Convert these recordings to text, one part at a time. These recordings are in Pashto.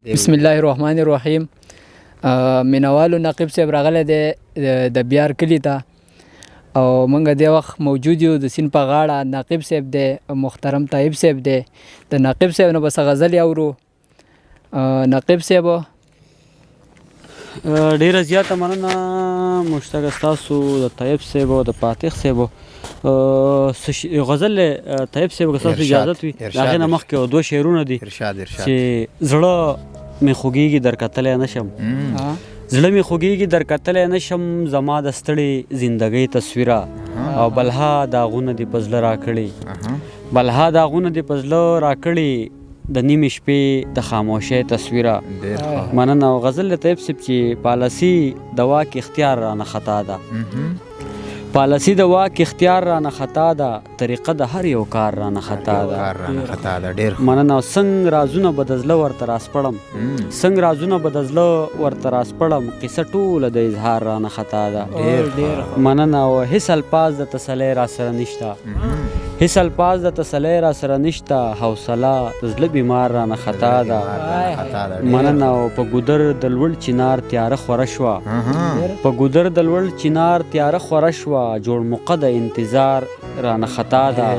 بسم الله الرحمن الرحیم. مینوالو، نقیب صاحب راغلی دی د بیار کلي ته او موږ د وخت موجود یو د سین په غاړه. نقیب صاحب دی، محترم طیب صاحب دی. د نقیب صاحب نه بس غزل اورو. نقیب صاحب. ډیره زیاته مننه مشتاق، تاسو د طیب صاحب او د فاتح صاحب غزل. طیب صاحب، که تاسو اجازه وي، هغه نه مخکې دوه شعرونه دي. ارشاد، ارشاد. چې زړه مې خوږیږي در کتلی نشم، زړه مې خوږیږي در کتلی نشم، زما د ستړې زندګۍ تصویره او بلها داغونه دې په زړه راکړي، بلها داغونه دې په زړه راکړي، د نیمې شپې د خاموشۍ تصویره. مننه. او غزل طیب صاحب چې پالیسي د واک اختیار رانه خطا ده، پالیسي د واک اختیار رانه خطا ده، طریقه د هر یو کار رانه خطا ده. کار رانه خطا ده، ډیر. مننه. څنګه رازونه به د زړه ورته راسپړم، څنګه رازونه به د زړه ورته راسپړم، قصه ټوله د اظهار رانه خطا ده. ډیر. مننه. او هیڅ الفاظ د تسلی را سره نشته، هیڅ الفاظ د تسلی را سره نشته، حوصله د زړه بیمار رانه خطا ده. مننه. او په ګودر د لوړ چنار تیاره خوره شوه، په ګودر د لوړ چنار تیاره خوره شوه، جوړ موقع د انتظار رانه خطا ده.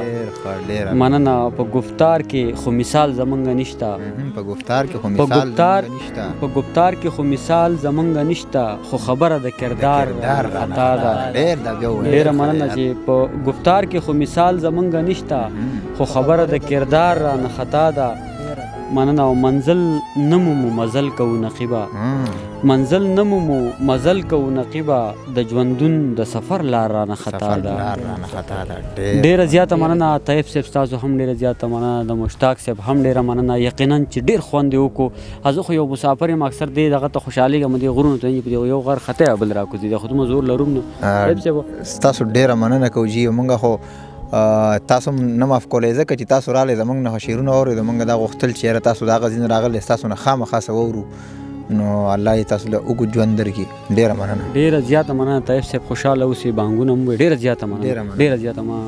مننه. په گفتار کې خو مثال زمونږ نشته، په گفتار کې خو مثال نشته، په گفتار کې خو مثال زمونږ نشته، خو خبره د کردار خطا ده. ډیر مننه. چې په گفتار کې خو مثال زمونږ نشته، خو خبره د کردار رانه خطا ده. مننه. او منزل نه مومو مزل کوو نقیبه، منزل نه مومو مزل کوو نقیبه، د ژوندون د سفر لار رانه خطا ده. ډیره زیاته مننه طیب صاحب، تاسو هم ډیره زیاته مننه، د مشتاق صاحب هم ډیره مننه. یقینا چې ډیر خوند یې وکړو. زه خو یو مسافر یم، اکثر دې دغه ته خوشحالېږم، دې غرونو ته، په یو غر خطا بل راکوزي، خو دومره زور لرم. نو طیب صاحب. ستاسو ډیره مننه کوو جی. مونږ خو تاسو نه معاف کولای، ځکه چې تاسو راغلئ، زمونږ نه شعرونه اورئ. زمونږ دا غوښتل چې یاره تاسو د هغه ځای نه راغلئ، ستاسو نه خامخا څه واورو. نو الله یې تاسو له اوږد ژوند درکړي. ډېره مننه. ډېره زیاته مننه طیب صاحب، خوشحاله اوسئ، بانګونه مو. ډېره زیاته مننه، ډېره زیاته مننه.